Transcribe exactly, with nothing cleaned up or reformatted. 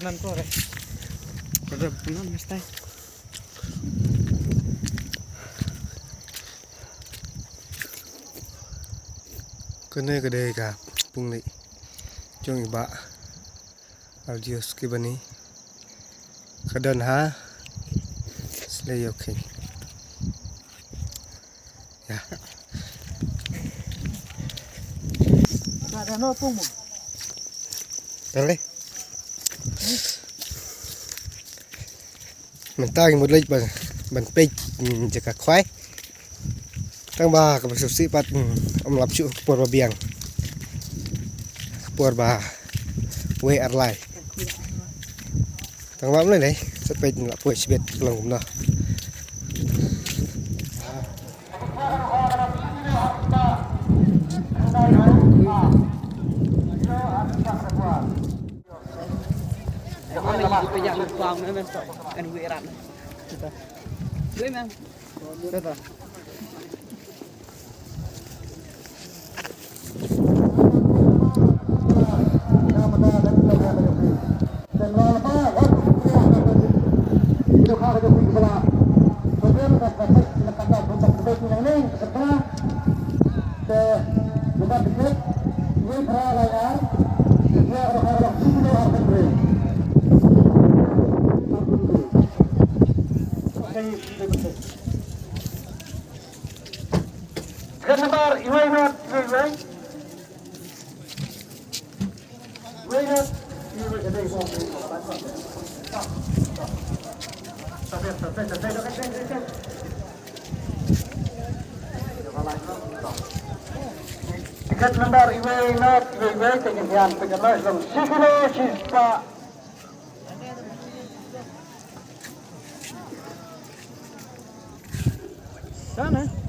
Nan ko re. Ko re nan mestai. Kane ka dei ka pung ni jong i Bah Aljius Kibani. Ka don ha Sleiokhin. Ya. Ka don ha pung mo. Dale. Mynta ngi mut leit ban, ban peit, mm, jaka khwai. Tang ba kaba sngewsih pat, mm, ym lap shuh ka por ba biang. Ka por ba wei ar lai. Tang ba ym lei lei, sa peit ngi la poi shibit ka long kumno. Kren nambar iwei not iwei iwei. Iwei not iwei iwei. Tiket nambar iwei not iwei iwei, te ngin ïa pynjah noh sha long shi kilo shispah. Sana.